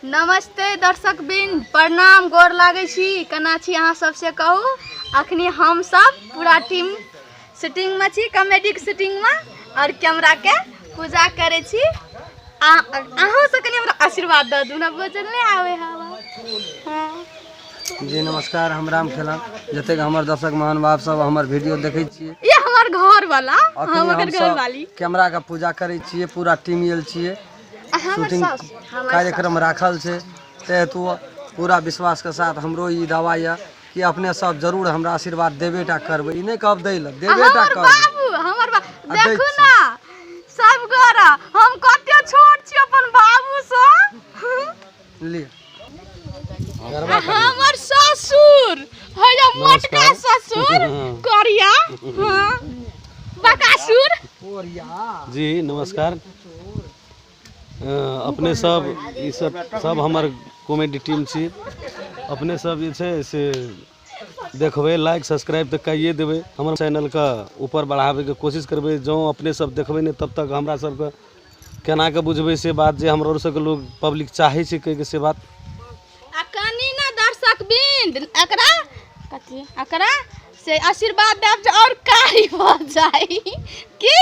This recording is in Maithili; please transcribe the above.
नमस्ते दर्शक बिंद, प्रणाम, गोर लागै छी। केना छी अहाँ सबसे कहू? अखनी हम सब पूरा टीम शूटिंग में छी, कॉमेडी के शूटिंग में, और कैमरा के पूजा करै छी। आ अहूँ सब कनि हमरा आशीर्वाद दऽ दू ने, बोझल नहि आबै हवा। हाँ। जी नमस्कार, हम राम खेलन। जतेक हमर दर्शक महानुभाव सब हमर वीडियो देखै छियै, ये हमर घर वाला, अखनी हम ओकर हमसब घर वाली कैमरा के पूजा करै छियै, पूरा टीम आयल छियै, शूटिंग कार्यक्रम राखल छै, ताहि हेतु पूरा विश्वासके साथ हमरो ई दावा यऽ कि अपने सब जरूर हमरा आशीर्वाद देबे टा करबै। ई नहि कहब दै लए, देबे टा हमर करबै। बाबू, हमर आ दै देखू छी। ना सब गोरा, हम कते छोट छी अपन बाबूसँ। लिअ। हमर ससुर है मोटका ससुर, करिया, हाँ, बकासुर। जी नमस्कार। अपने सब ई सब सब हमर कॉमेडी टीम छी। अपने सब जे छै से देखबै, लाइक सब्सक्राइब तऽ कइए देबै, हमर चैनलके ऊपर बढ़ाबैके कोशिश करबै। जँ अपने सब देखबै नहि तब तक हमरा सबके केना कऽ बुझबै से बात जे हमरो सबके लोग पब्लिक चाहै छै कहिके से बात। आ कनि ने दर्शक बिंद एकरा कथी एकरा से आशीर्वाद देब जे और कारी भऽ जाई की।